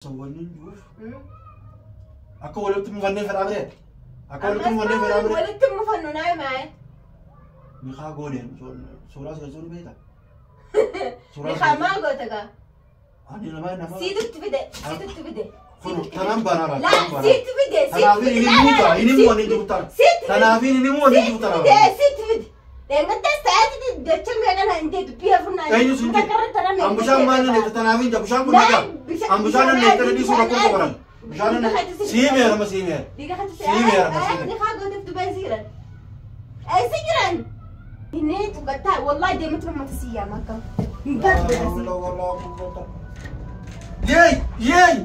Wanni jiruuf akka walitti mufannee fedhaa biree? Akka walitti mufannee fedhaa biree? Walitti mufannu naa himaa. Mikaa gooneen suuraa si galchuun beektaa? Suuraa Mikaa maal goota gaa? Ani nama nama. Siitutti fide. Siitutti fide. Kun tanaan banaa Laa siitti fide. Tanaafin inni muuta inni muu wanni jiru tana. Siitti fide. Tanaafin inni muu wanni jiru tana. Fide siitti fide. Deengattas ta'eeti jecha meeqana hin deetu biyya furnaa. Eenyu sun jedhe? An bishaan maal nan eegte tanaafin jira bishaan kun nagaa. An bishaan nan eegte dhiisuu rakkoo qabaran. Bishaan nan siimeera ma siimeera. Siimeera ma siimeera. Nikaa gooteef dubee si jiran. Eessa jiran? Inni tuqattaa wallahi deematti mamata si yaama akkam. Hin barbaadu. Yeey yeey.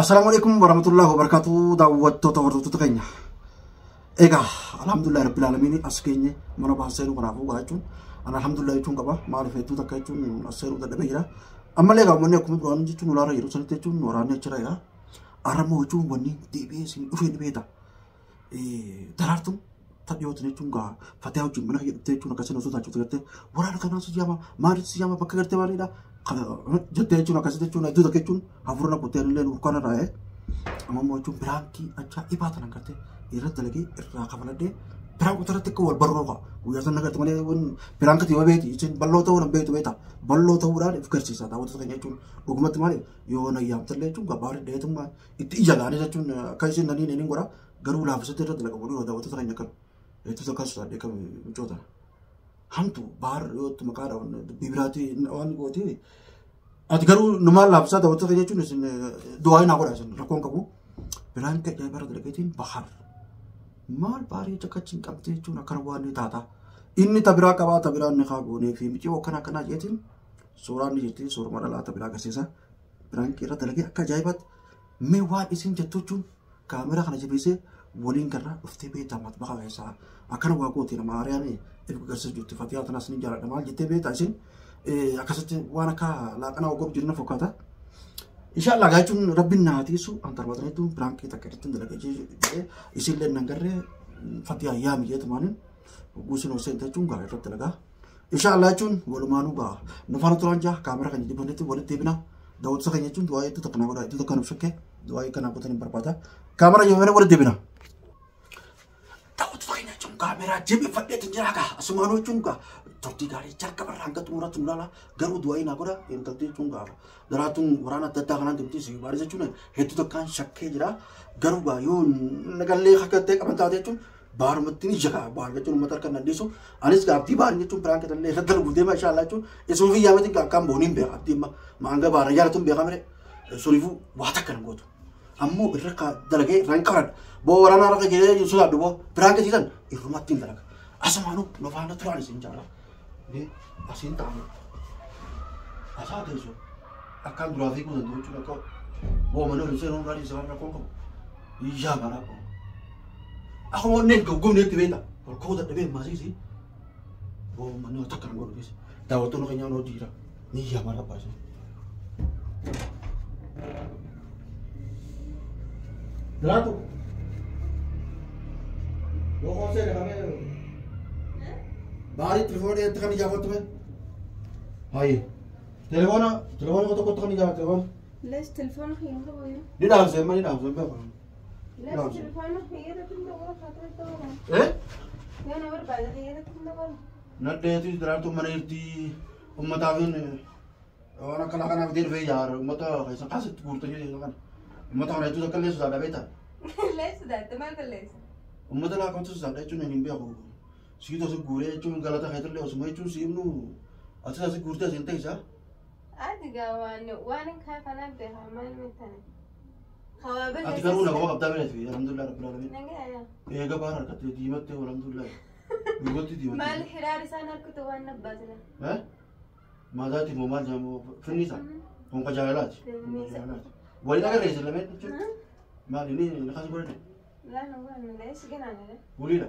Assalaamu alaikum warahmatullahi wabarakatuh daawwattoota hordoftoota keenya. Egaa alhamdulillah rabbil alamin as geenye mana baasee kanaafuu gaa jechuun ana alhamdulillah jechuun qaba maaliif hedduu takka jechuun as seenuu dadhabee jira. Ammallee egaa uummanni akkuma duraan jechuun ulaarra yeroo sanitti jechuun waraanni achirra egaa arrammoo jechuun wanni deebi'ee isin dhufee ni beekta. Daraartuun tadhiyootin jechuun gaa fatee wajjin mana kiyya jechuun akkasii osoo taachuu gartee waraana kanaa si yaama maaliif si yaama bakka gartee maaliidha jettee jechuun akkasii jechuun hedduu takka jechuun hafuura na kuttee illee urkaana irraa amma immoo jechuun biraankii ajaa'ibaa tanan gartee irratti dalagee irraa kafaladhee biraan kutarratti akka wal barroo qaba guyyaa sana garte malee biraan kati yoo beeti isin balloo ta'uu nan beektu beeta balloo ta'uudhaan if garsiisa daawwattoota keenya jechuun dhugumatti maali yoo na yaamtallee jechuun gabaarri dheetummaa itti ija gaanii jechuun akka isin naniin hin godha garuu laafisatti irratti dalaga godhuu daawwattoota keenya kan hedduu takka sodaadhee kan micoota hamtu baar yoo itti maqaadha dubbii biraati waan gooti ati garuu numaan laafisaa daawwattoota keenya jechuun isin du'aa naa godha isin rakkoon qabu biraan ka'ee bara dalageetiin bahar maal baarii cakkachiin qabdee jechuun akkana waan ni taata. Inni tabiraa qabaa tabiraa inni haa goonee fi micii akkana akkanaa jeetiin suuraan ni jirti suuruma dhalaa tabiraa agarsiisa. Biraan irra dalagee akka ajaa'ibaatti mee waan isin jettu jechuun kaameraa kana jabeessee waliin garraa dhuftee beektaa matbaxa keessaa akkana waa gooti nama haaraan if agarsiisu jirti fatiyaa tanaas ni jaalladha maal jettee beektaa isin akkasitti waan akka laaqanaa oggoru jirna fakkaata. Inshallah gaa jechuun rabbiin naa tiisu an tarbatan hedduun biraankii takka irratti dalagee jedhee isinillee nan garree fatiyaa yaami jeetumaanin guusin hoseen jechuun gaa irratti dalagaa. Inshallah jechuun walumaanuu gaa nu faana turaan jaa kaamera kan jibbannetti walitti deebina daawwattoota keenya jechuun du'aa hedduu takka naa godha hedduu takka nuuf shakke du'aa kanaa gootan hin barbaada. Kaamera jibbanne walitti deebina. Daawwattoota keenya jechuun kaameraa jibbiffadheetiin jira gaa asumaanuu jechuun gaa turtii gaarii jalqabarraa hanga xumuraatti nu ilaala garuu du'aa naa godha intalti jechuun gaa daraatuun waraana adda addaa kanaan deemtee si baay'ee jechuun hedduu takkaan shakkee jira garuu gaa yoo nagallee akka ta'e qaban taate jechuun baarumatti ni jagaa baar jechuun uummata harka dandeessu anis gaa abdii baarin jechuun biraan keetallee irra dalaguu deema inshallah jechuun isuma fi yaamatiin gaa akkaan booniin beeka abdii amma maanga baara jaalatuun beeka mire suniifuu waa takka hin gootu ammoo irra ka dalagee irra hin qaban boo waraana harka jedhee sodaadhu boo biraan keessisan irrumatti hin dalaga asumaanuu nu faana turaan isin jaala asiin ta'amu asaa teessu akkaan duraa fiiguu danda'u jechuun akka boo mana olii seenuu irraa dhiisee rakkoon qabu iyyaa baraa qabu. Akkuma onneen goggobneetti beekta ol ka'uu dadhabee maasiisi boo manni takka hin godhu keessa daawwattoonni keenyaa hojii jira ni iyyaa baraa baasee. Daraatu. Boo qoosee dhahamee. Baarii telefoona dhiyeetti kan ijaafattu mee? Hayi. Telefoona telefoona tokkotti kan ijaafattu telefoona. Lees telefoona kiyya qabu. Ni dhaamse amma ni dhaamse hin beeku. Lees telefoona kiyya irratti hin dabalu. Eh? Yoo na barbaade kiyya irratti hin dabalu. Nadheetu daraartuu mana jirti uummataafin waan akkana kanaaf fidee dhufee ijaara uummata keessa kaasitti guurtanii jedhu kana. Uummata kana hedduu takka illee sodaadha beektaa? Lees sodaatte maal balleessa? Uummata lakkoofsa sodaadha jechuun hin beeku. Siitu asi guuree jechuun galata keetillee osuma jechuun siimnu atis asi guurtee asiin ta'isa. Ati gaa waan waan kaa kanaaf beekaa maal mittane. Ati garuu nagoo qabdaa beekti alhamdulillah rabbil alamin. Nagaa yaa. Eega baara harkattee diimattee alhamdulillah. Dhugatti diimattee. Maal hiraar isaan harkitu waan nabbaasila. Eh? Maataati moo maal jedhamu finniisa? Kun qajaajalaati. Finniisa. Waliin agarree isin lameen jechuudha. Maal inni inni godhate? Laan waan lees ganaanidha. Waliidha.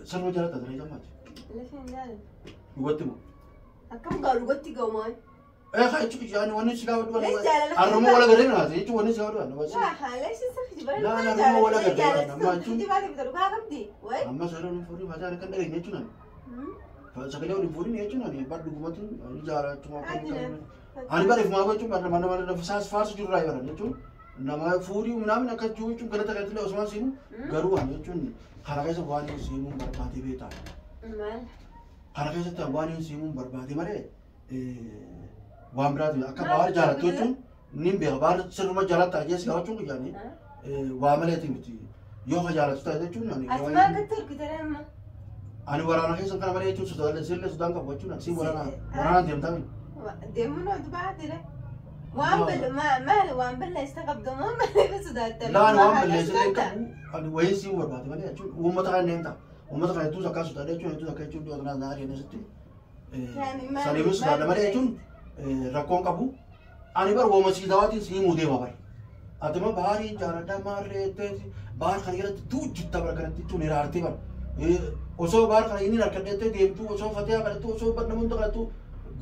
Sarba jaalata ta'ee jammaati. Lafeen jaalatu. Dhugatti moo? Akkam gaa dhugatti ga'u maal? Eh haa jechuun yaani wanni si gaafatu Lees jaalala. Arruma wal agarree naas jechuun wanni si gaafatu. Waa haa lees isa kijibaa. Laa, laa, arruma wal agarree amma jechuun. Kijibaa ta'e dhugaa qabdi. Wayi. Amma sagalee waliin fuudhii mataa kan dhageenye jechuun ani. Sagalee waliin fuudhii jechuun ani bar dhugumatti ni jaalachuma Ati na. Ani bara ifumaa jechuun nama nama saas faarsu jiru irraa baran jechuun nama fuudhii minaamin akka jiru jechuun galata keetillee osumaan siinu garuu ani jechuun karaa keessa waan hin siimuun barbaadee beektaa. Maal? Karaa keessatti waan hin siimuun barbaade malee waan biraati akka baar jaalattu jechuun nin beeka baar sirruma jaalatta ajjees gaafachuun guyyaanii waa maleeti miti yoo ka jaalattu ta'e jechuun ani Ati maal gatti argitare amma? Ani waraana keessa kana malee jechuun sodaalee sirlee sodaan qabu jechuun si waraana waraana deemtaa miti. Deemuun hojii baatire. Waan maal waan balleessa qabdu moo maaliif sodaatta? Laan waan balleessa qabu ani wayii siin barbaade malee jechuun uummata kana deemta. Uummata kana hedduus akkas sodaadha jechuun hedduus akka jechuun dhiyoo kanaa naaree asitti. Saniifis sodaadha malee jechuun rakkoon qabu. Ani bar wooma siidawaatiin sii himuu deema bar. Ati ma baarii jaaladhaa maarree jetteeti baar kana jalatti tuujjitta bar kanatti jechuun hiraartee bar. Osoo baar kana inni harkadheettee deemtuu osoo fatee kadhattuu osoo bar namoota kadhattuu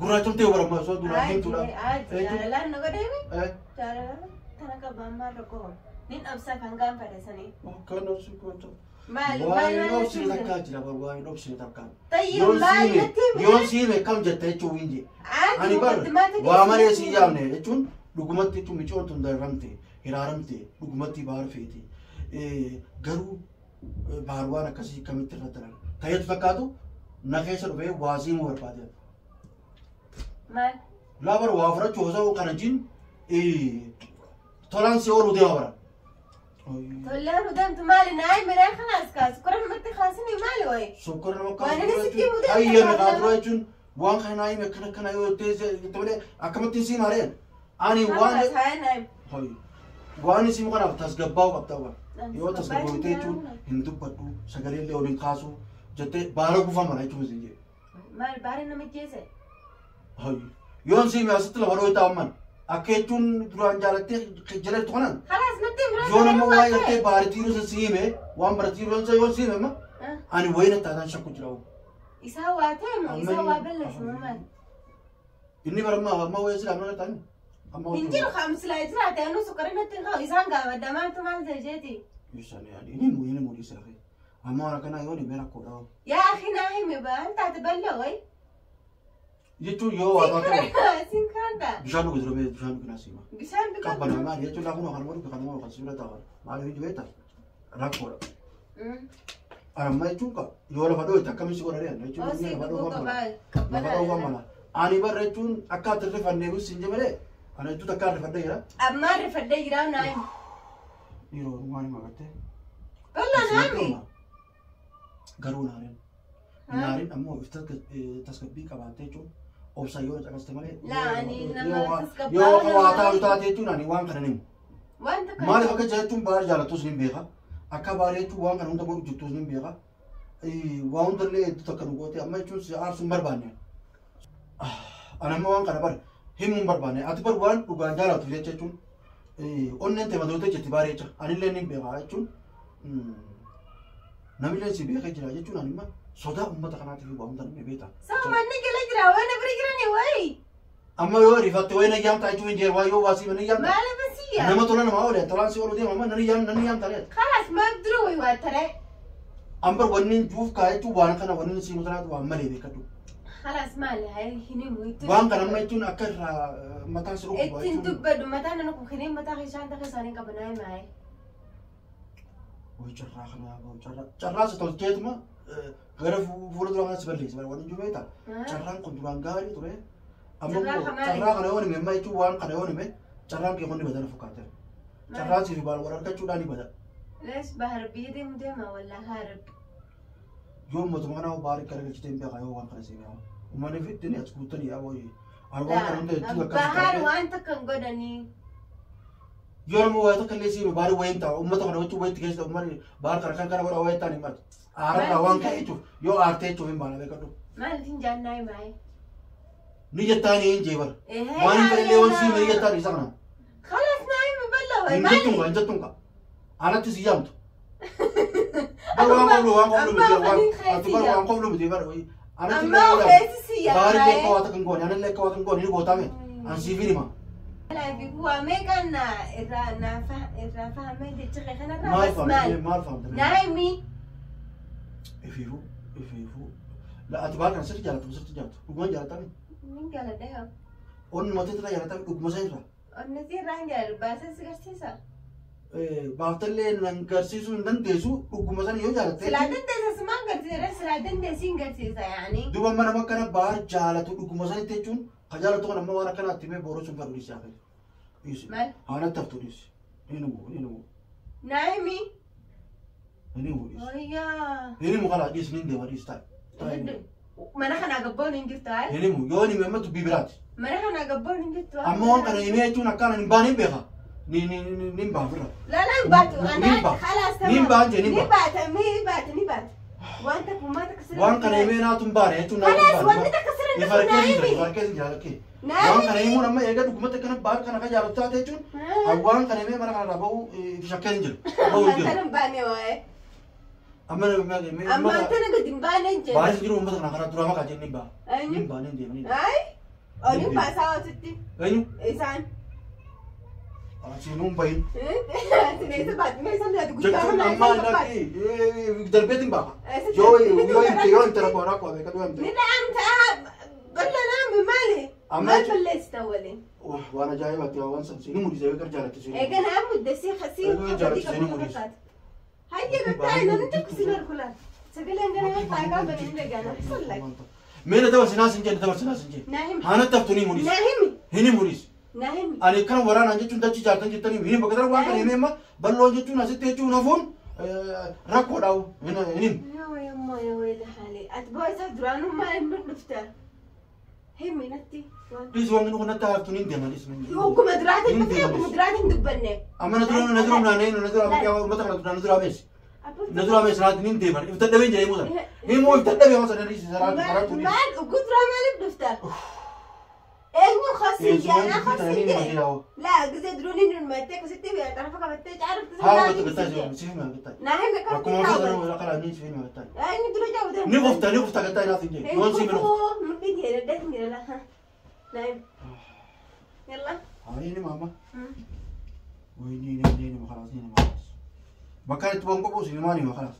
gurraachamtee baramma osoo duraan deemtuudha. Jaalalaan na godheemi? Jaalalaan tana qabaan maal rakkoo? Nin obsaaf hangaan fadhasanii. Kan obsi goota. Maal Waan maal obsine takkaa jira bar waan obsine takkaa. Tayyib maal natti himi? Yoon siime kam jetta jechuun hin jee. Ani bar waa malee si yaamne jechuun dhugumatti jechuun micoon tun darramte hiraaramte dhugumatti baar feete garuu baar waan akkasii kamitti irra daran ta'etu takkaatu na keessa dhufee waa siimuu barbaade. Maal? Laa bar waa fudhachuu osoo kana jin tolaan si ooluu deema bara. Tollaan deemtu maali naa himi kanaas kaasu kora namatti kaasini maali wayi? Sokkora nama Waan inni sitti himu deemtu Ayyame kaasa. Kaa dura jechuun waan kana naa hime akkana akkana yoo ta'e malee akkamittiin siim hareen. Ani waan Kanaas haa naa himi. Hoy. Waan isin kanaaf tasgabbaa'uu qabda waan. Yoo tasgabboofte jechuun hin dubbadhu sagalee illee waliin kaasu jettee baara guufama jechuun isin jedhe. Maal baara nama jeese? Hoy. Yoon siime asitti lafa dhooyta amman akka jechuun duraan jaalattee jala jirtu kanaan Kalaas natti himi. yoo nama waa jettee baaritii yeroo siime waan baratii yeroo yoo siime amma ani wayina taataan shakku jira. Isaa waa ta'e moo isaa waa balleessa moo maal? Inni barammaa amma wayii silaa mana ta'ani. Amma Hin jiru kaamsilaa jiraate anu sukkara natti hin kaa'u isaan gaafadha maaltu maal ta'e jeeti? Isaan yaadi inni muu inni muu dhiisaa fi amma waan akkanaa yoo ni rakkoodha. Yaa akhi naa himi baan taate bal'oo wayi. Jechuun yoo waa taate Siin kaanda. bishaan dhugu dura bishaan dhugu naa siima. Bishaan dhugaa. Qabbana maali jechuun laafuma kan godhu kan nama kan sibiila ta'a. Maali hojii beektaa rakkoodha. Aramma jechuun ka yoo lafa dhooyte akkamiin si godha re'an jechuun Osii lafa dhuguu dhoofan mala. qabaa. Lafa dhoofan mala. Ani barra jechuun akka ati rifannee siin jee malee ana jechuun takka rifadhee jira. Ammaan rifadhee jira naa himi. Yeroo waan hima gartee. Bal'oo naa himi. Garuu naariin. Naariin ammoo if tasgabbii qabaattee jechuun obsa yoo caqaste malee. Laa ani nama tasgabbaa'aa Yoo waa nama- taa'u taate jechuun ani waan kana nimu. Waan tokko. Maaliif akka jechuun baar jaalattus ni beeka. Akka baar jechuun waan kana hunda godhu jirtus ni beeka. Waa hundallee hedduu takka nu goote amma jechuun si aarsuu hin barbaanne. Ani amma waan kana bar himuu hin barbaanne. Ati bar waan dhugaan jaalatu jecha jechuun onneen ta'e madootee jetti baar jecha. Anillee ni beeka jechuun namillee si beekee jira jechuun ani amma sodaa uummata kanaatiif waa hunda namni beekta. Sama manni jala jira waan bira jirani wayi. Amma yoo rifatte wayi na yaamta jechuun hin jeer waa yoo waa siima ni yaamta. Maaliif si yaa? Nama tola namaa oole tolaan si oolu deema amma nani yaam nani yaamta reet. Kalaas maal dura wayi waa taree? Ambar wanni juuf kaa jechuun waan kana wanni si mutanaatu waan malee beekadhu. Kalaas maali haa hin himu itti. Waan kana amma jechuun akka irraa mataan si dhukkuba Ittiin jechuun. dubbadhu mataan nana kukinee mataa isaan takka isaanii qabanaa himaa. Wayi carraa kana carraa carraa si tolcheetuma gara fuula duraa kana si balleessi bara wanni jiru beektaa. Carraan kun duraan gaarii ture. Amma Carraa kamaali? carraa kana yoo hime amma jechuun waan kana yoo hime carraan kee kun ni badana fakkaata. Carraan siif baal wal argachuudhaan ni bada. Lees bahar biyya deemu deema wallaa harab. Yoo mootummaa kana baarii garagalchitee hin beekaa yoo waan kana siif yaa. Uummanni fittiin as guuttanii yaa wayii. Ani waan kana hunda hedduu akkas Bahar waan takka hin godhanii. Yoo nama waa takka illee siime baarii wayiin ta'a uummata kana wajjin wayitti keessa uummanni baar kana kan kana godha wayiin ta'an hin maali. Aararraa waan ka'e jechuuf yoo aartee jechuuf hin baana beekadhu. Maaliif hin jaannaa himaa? Ni jettaanii hin jee bara. Waan hin fedhe waan siime ni jettaanii isa kana. Kalaas naa himi bal'aa wayi Hin maali? jettuun hin jettuun ka. Anatti si yaamtu. Bar waan qoflu waan qoflu miti waan ati bar waan qoflu miti bar anatti Ammaa ofeessi si Baarii yaammaa. illee akka waa takka hin goone anillee akka waa takka hin goone ni gootame. An siif hima. Waa meeqaan na irraa naa irraa fahamee jecha kee kanarraa Maal bas fahamte maal? maal fahamte? Naa himi. Ifiifuu ifiifuu. La ati baar kana sirri jaalatu sirri jaalatu dhugumaan jaalatame. Nin jaaladha yaa. Onnuma teetirraa jaalataa dhuguma isa irraa. Onneti irraa hin jaaladhu baasee si garsiisa. Baaftallee nan garsiisuu hin dandeessu dhuguma sana yoo jaalatte. Silaa dandeessa simaan garsiisa silaa dandeessi hin garsiisa yaani. Duuba mana akkana baar jaalatu dhuguma sanitti jechuun ka jaalatu kan amma waan akkanaatti himee booroo sun fadhu dhiisi hafe. Dhiisi. Maal? Haanatti haftu dhiisi. Hin himu hin himu Naa himi. hin himu dhiisi. Wayyaa. Hin himu kalaa dhiisi nin deema dhiisi taa'e. Mana kanaa gabboon hin jirtu haal. Hin himu yoo hin hime amma dubbii biraati. Mana kanaa gabboon hin jirtu haal. Amma waan kana himee jechuun akkaan hin baane hin beeka. Ni ni ni ni baafirra. La la hin baatu. Ni Anaa ba'a. khalaas Ni ba'a jee, ni Ni ba'a. baata ni baata ni baata. Waan takka uumaa takka sirra. Waan kana himee naatu hin baane jechuun naatu hin Khalaas baane. wanti takka sirra hin dhufu naa himi. Ifarkees hin jaalatu. Naa Waan himi. kana himuun amma eega dhugumatti akkana baar kana kan jaalatu taate jechuun waan kana himee mana kanarraa bahu shakkeen hin jiru. Bahu hin jiru. Ammaan tana hin baane waa'ee. Amma Ammaan tana gadi hin baane hin jedhu. baaris jiru uummata kana karaa duraa maqaa jennee ba'a. Eenyu? Hin baane hin deemanii. Ay, oliin baasaa oositti. Eenyu? Isaan. Asiinuu hin bahin. Sineessa baatu mee isaan laatu guddaa Jechuun mana amma isaan baatu. lakki darbeetiin ba'a. Yoo yoo himte yoo himte rakkoo rakkoo beekatu yoo himte. Ni dha'amta bal'anaa maali? Amma Maal jechuun- balleessita waliin? Waan ajaa'ibaatti waan san siinuu mul'isa yoo jaalatti siinuu. Egaa naa muddasii khasii Egaa jaalatti seenuu mul'isa. Hayya gattaa namni tokko sin arkulaan. Sagaleen gara taakaa banee dhagaana. Sallak. Mee na dabarsinaa sin jenne dabarsinaa sin jenne. Naa himi. Haanatti haftu ni mul'isa. Naa himi. Hini mul'isa. Naa himi. Ani kan waraanaan jechuun dachii jaartan jettanii hin bakka dara waan kana himee amma bal'oon jechuun asitti jechuun hafuun rakkoodhaa hin himu. Yaa yamma yaa wayla haali. Ati boo isa duraanuu maal hin dhufta? Himi natti. Waan Dhiisi wanti nu kanatti haftu ni deema dhiisi. Ogguma duraatiin Hin dhufee deema ogguma dhiisi. duraatiin dubbanne. Amma na dura na dura naannee na dura uummata kana dura na dura beesi. Na dura beesi naatti ni deema. Ifta dhabeen jedhee muusan. Himuu ifta dhabee waan sana dhiisi saraatu saraatu dhiisi. Maal ogguu duraa maaliif dhufta? Eenyu khasii jaanaa khasii jee. Laa gisee duruun inni dhumaattee akkasitti xarafa qabattee caarifte Haa bakka gattaa jiru siif hima gattaa. Naa himi Akkuma akkamitti ofii taa'u. sana karaa ni siif hima gattaa. Eenyu dura jaawwatan. Ni qofta ni qofta gattaa inaaf hin jee. Yoon siif hima. Mudhii jee daddaa hin jira laa. Naa himi. Yalla. Haa ni maama. Wayii ni ni ni khalaas ni khalaas. Bakka itti waan qophoos ni maani khalaas.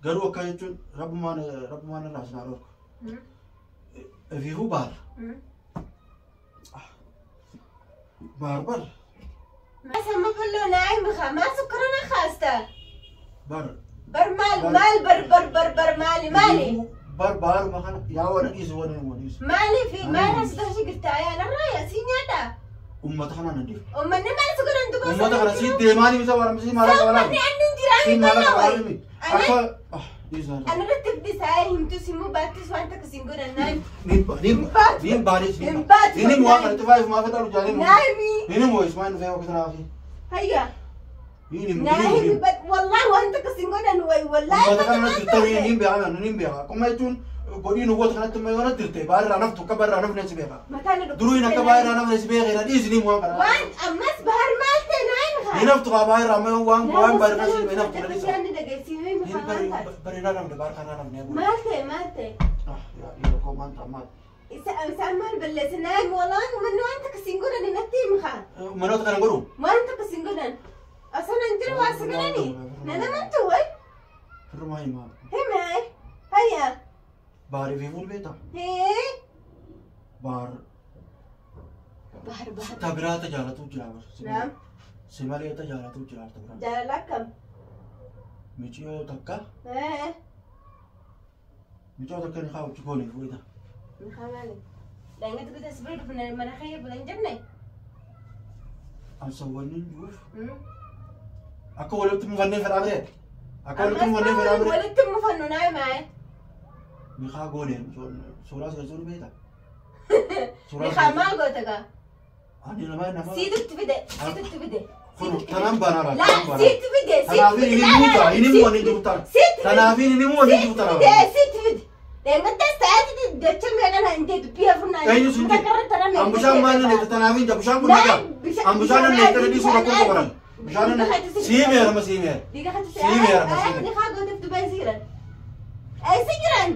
Garuu akka jechuun rabbumaan rabbumaan irraa sinaa dhorku. Efiifuu baar. Baar bar. Sama bal'oo naa himi haa maal sukkarana haasta. Bar. Bar maal maal bar bar bar bar maali maali. Bar baaruma kana yaa waan dhiisu waan hin dhiisu. Maaliif maal as darshi girtaa yaa narraa yaa si nyaata. Uummata kana nan dhiifu. Uummanni maal sukkaran dubbaa Uummata kana si deemaanii misa waramsi maala qabanaa. Uummanni anni hin Si maala jiraanni qabanaa miti. Akka dhiisu. Ana irratti fiddisaa himtus himuu baattus waan takka siin godhan naan. Ni baaris ni baatu. Ni muwaa kanatti faayif maa fedha rujaalee mu. Naami. Ni muwaa Ismaa'il dhufee wakati naafi. Hayya. Ni Naami wallahi waan takka siin godhan wayi wallahi. Uummata kana natti ta'uu ni beekaa ni beekaa. Akkuma jechuun godhii nu goota kanatti immoo yoo natti dirte baay'irraa naftu akka baay'irraa nafne si beekaa. Mataan dhukkubsatee. Duruu hin akka baay'irraa nafne si beekaa na dhiisi ni muwaa kana. Waan ammas bahar maal ta'e naami haa. Ni naftu kaa baay'irraa amma waan waan baay'irraa si beekaa naftu na dhiisa. Ni dhageessifee Ni maal taate. bareedaa nafne baar kanaa nafne. Maal ta'e maal ta'e. Ah yaa dhiiroo koo maal ta'a maal. Isaan maal balleesse naami wallahi uummanni waan takka siin godhan natti himi haa. Manoota kana godhu. Waan takka siin godhan. Osoo nan jiru waa si godhani. Nana mantu wayi. Firmaa himaa. Hime. Hayya. Baarii fi fuul beektaa? Hee. Baar. Bahar bahar. Tabiraata jaalatu jira. Naam. Si malee jaalatu jira tabira. Jaalala akkam? Miciyoo takka. Ee. Miciyoo takka ni haa hojii goone fuudha. Maxaa maali? Daangatti guutuu as bira dhufne mana kee bulan jenne. Ansawwanni jiruuf. Akka walitti mufannee fedhaa biree. Akka walitti mufannee fedhaa biree. Walitti mufannu naa himaa. Miqaa goone suuraa suura beektaa? Miqaa maal goota gaa? Ani nama nama. Siitutti fide siitutti fide. Tanaan baanaa laata? Laa siitti fide Kanaafin inni muuta inni muu inni jiru tana. Kanaafin inni muu inni jiru tana. Siitti fide. Deengattas ta'eeti dacha meeqa naan jedhu biyya funnaan. Eenyu sun jedhu? Ambushaan maal nan eegte tanaafin jaa bushaan kun nagaa. Ambushaan nan eegte dhiisuu rakkoo qaban. Bishaan nan siimeera ma siimeera. Siimeera ma siimeera. Ni haa gooteef Dubai siiran. Eessa jiran?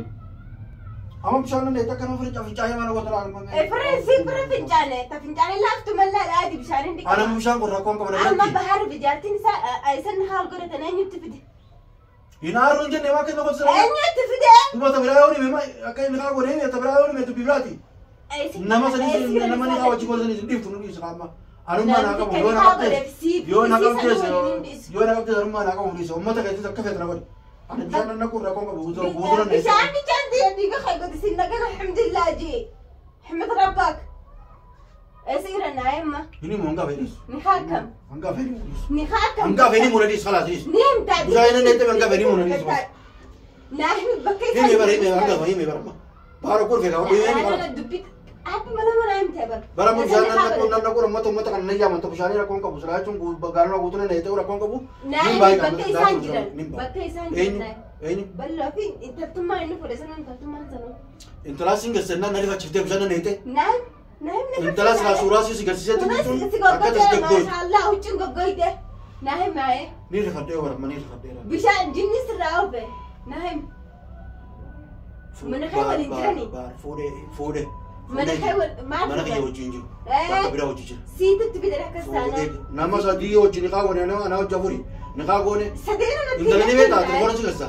Amma bishaan nan eegte akkana fincaa fincaa'ee mana goota laala. Firri firri fincaane ta fincaane laaftu mallaa dhaadi bishaan hin dhiqama. Ana bishaan kun rakkoon qaban Amma bahar bijaartiin isaa isan haal godhatan eenyutti fide? Hin aarru hin jenne waa kenna qofa. Eenyutti fide? Duba ta biraa yoo hime akka inni haa godhee ta biraa yoo hime dubbii biraati. Nama sanii nama ni hawwachi gosa ni dhiiftu nu dhiisa amma. Anummaa naa qabu yoo na qabdees yoo na qabdees yoo na qabdees anummaa naa qabu dhiisa. Uummata keessatti akka feetu na godhi. Ani bishaan nan naquu rakkoon qabu guutuu nan dhiisa. Bishaan bishaan diiga khaygooti sin nagan alhamdulillah jee. Hamid rabbak. Esira naayima. Ini mu hanga fedhis. Ni haakam. Hanga fedhi mu dhiis. Ni haakam. Hanga fedhi mu dhiis khalaas dhiis. Ni himtaa. Bishaan nan neettee hanga fedhi mu dhiis. Naahim bakka isaa. Himi bara himi hanga himi bara. Baara kurfe qaba himi bara. Dubbi Abbi mala mana himte bara. Bara mu bishaan nan naquu nan naquu uummata uummata kan nan yaaman bishaanii rakkoon qabu silaa jechuun gaaluma guutuu nan neettee rakkoon qabu. Naahim bakka isaan jiran. Bakka isaan jiran. Eenyu. Bal'aa fi intaltummaa inni fuudhe sana intaltummaan sana. Intalaa siin galchannaan na rifachiiftee bishaan nan neettee. Naahim. Naahim na Intala silaa suuraa si garsiisetti jechuun akka tasgabboon. Maashaallah huccuun goggoyte. Naahim maayee. Ni rifadhee warra ni rifadhee. Bishaan jinni sirraa oofe. Naahim. Mana kee waliin jirani. Fuudhee fuudhee. Mana kee maal Mana kee wajjin jiru. Bakka biraa wajjin jira. Siitutti bidee akkas taanaan. Nama sadii wajjin niqaa goone nama anaa hojii afurii niqaa goone. Sadeenu natti. Intala ni beektaa telefoona si garsiisa.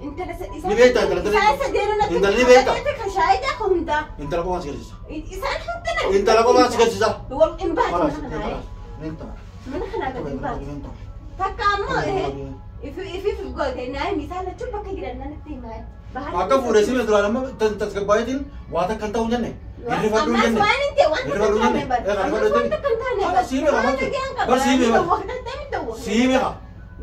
Intala Ni beektaa intala Isaan sadeenu natti. Intala ni beektaa. Kan shaayii hundaa. Intala qofaa si garsiisa. Isaan hundi Intala qofaa si garsiisa. Wal hin baatu mana kanaa. Mana Mana kanaa gadi hin baatu. Takka ammoo ifiif goote naayim isaan lachuun bakka jiran natti himaa. Akka fuudhee si duraan amma tasgabbaa'eetiin waa takka hin ta'u hin jenne. Hirrifadhu hin jenne. Waan hin ta'e waan takka hin taane bara. Waan takka hin taane bara. Bar siime qaba. Siime qaba.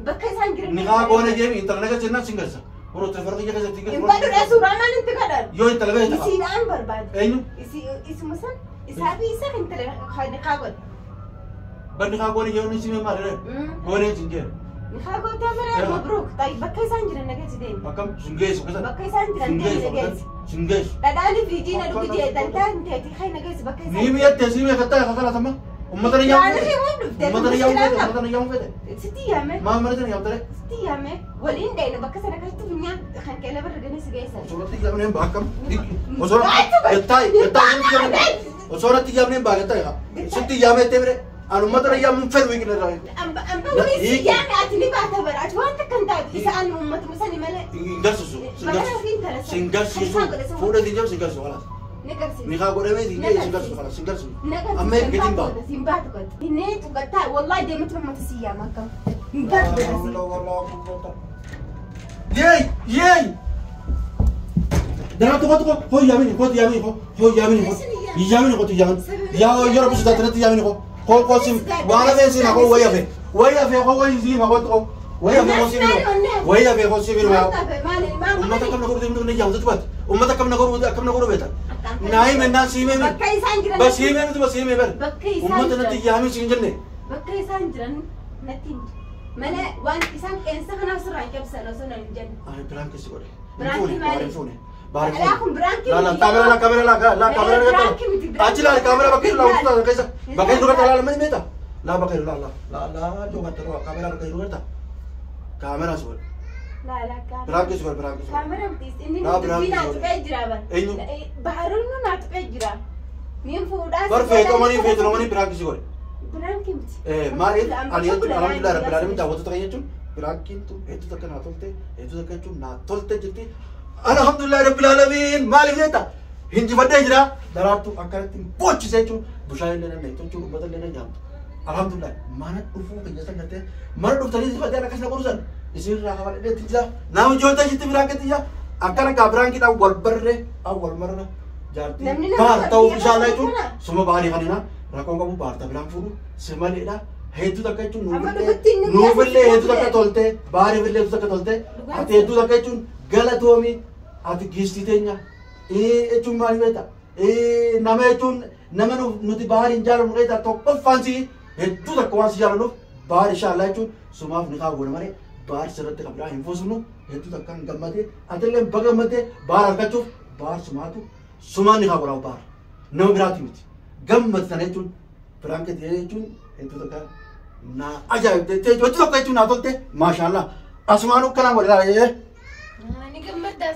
Bakka isaan jiran. Niqaa goone jeemi intala naga jennaan sin garsiisa. Boroo telefoona kiyya keessatti Hin badhuudha suuraa maal itti kadhan? Yoo intala beekta. Isiidhaan barbaade. Eenyu? Isuma san isaa fi isa intala niqaa godhe. Bar niqaa goone jechuun siime maali ree? Goonee sin jee. Niqaa gootee mara mabruuk. Bakka isaan jiran nageessi deemi. Akkam sin geessu keessa. Bakka isaan jiran deemi nageessi. Sin geessu. Dhadhaan fi jiina dhugi jee dantaa hin ta'e kai nageessi bakka isaan. Ni mi'attee si mi'attee kakala sama. Uummata ni Yaani himuun dhufte. Uummata ni yaa'u fete. Uummata ni yaa'u fete. Sitti yaame. Maal mana sana yaa'u Sitti yaame. Waliin deena bakka sana akkasitti funyaan kan keela barra gane si geessan. Osoo yaamneen baa akkam. Osoo gattaa'e gattaa'e. Osoo natti yaamneen baa gattaa'e. Sitti yaamee ta'e bire. Ani uummata ni yaamuun fedhu hiikni irraa. Amba waliin si yaame ati ni baata bara ati waan takka hin taatu isa ani uummatuma sani malee. Hin garsiisu. Sin garsiisu. Fuudhee sin jedhu sin garsiisu kalaas. Ni Niqaa godhamee sin jedhu sin garsiisu kalaas sin garsiisu. Amma eeggatiin baa. Sin baatu godhe. Inni tuqattaa wallahi deematu uummata si yaama akkam. Hin baatu godhe. Yeey yeey. Dara tuqo tuqo hoo yaamini hoo yaamini hoo yaamini hoo yaamini hoo yaamini yaa yeroo bisu taatee yaamini hoo hoo hoo sim waan hafee siin hoo wayya fee wayya fee hoo wayya siin hoo tuqo wayya fee hoo siin wayya fee hoo siin Uummata akkam na godhu deemnu yaamtu tuqat uummata akkam na godhu akkam na godhu beekta naayim ennaan siimee mi Bakka isaan jiran. bas siimee miti bas siimee bar Bakka isaan uummata jiran. natti yaamii siin jenne Bakka isaan jiran natti hin malee waan isaan qeensa kanaaf sirraan cabsan osoo nan hin jenne. Ani biraan keessi godhe. Biraankii maali? Baariin fuune. Baariin Alaa fuune. kun biraankii La la miti. kaamera la kaamera la la kaamera la Biraankii miti, biraankii Achi laal kaamera bakka jiru la ututa keessa. Bakka jiru garta laala mani meeta. La bakka jiru la la la la joo garta la kaamera bakka jiru garta. Kaamera si godhe. Laa laa kaamera. Biraankii si godhe biraankii si godhe. Kaamera miti inni Laa dubbii biraankii naa si godhe. tuqee jira bara. Eenyu? Baharuun naa tuqee jira. Niin fuudhaa. Bar feetomanii feetomanii biraankii si godhe. Biraankii miti. Maaliif ani jechuun alhamdulillah rabbil alamin daawwattoota keenya jechuun biraankiin tun hedduu takka naa tolte hedduu takka jechuun naa tolte jirti. Alhamdulillah rabbil alamin maaliif jeetta hinjifadhee jira daraartuu akkanatti boochise jechuun bishaan illee nan jechuun uummata illee nan nyaamtu. Alhamdulillah mana dhufuu keenya san gartee mana dhuftanii sifatee akkas na godhusan isinirraa hafadhee jira. Nama ijoollee jirti biraankiitti jira akkana gaa biraankiidhaan wal barree wal marra jaartii Namni nama baar ta'uu biyya bishaan kana jechuun kana. suma baarii kanina rakkoon qabu baarta biraan fuudhu si maleedha hedduu takka jechuun Amma dhugatti inni nuufillee hedduu takka guyyaa tolte baariifillee hedduu takka tolte Dhugaa ati hedduu takka jechuun galatoomi ati giistii teenya jechuun maal beekta nama jechuun nama nuti baariin jaalannu beekta tokkoffaan si hedduu takka waan si jaalannuuf baari inshaallaa jechuun sumaaf ni kaawwana malee baari sirratti kan biraa hin fuusnu hedduu takka hin gammadee atillee baga gammadee baara argachuuf baar sumaatu sumaan ni kaawwana baara nama biraati miti gammadu sana jechuun biraan gadi jechuun hedduu takka na ajaa'ibde hedduu tokko jechuun naa tolte maashaallah asumaanuu akkanaan wal ilaalee Ni gammaddaa.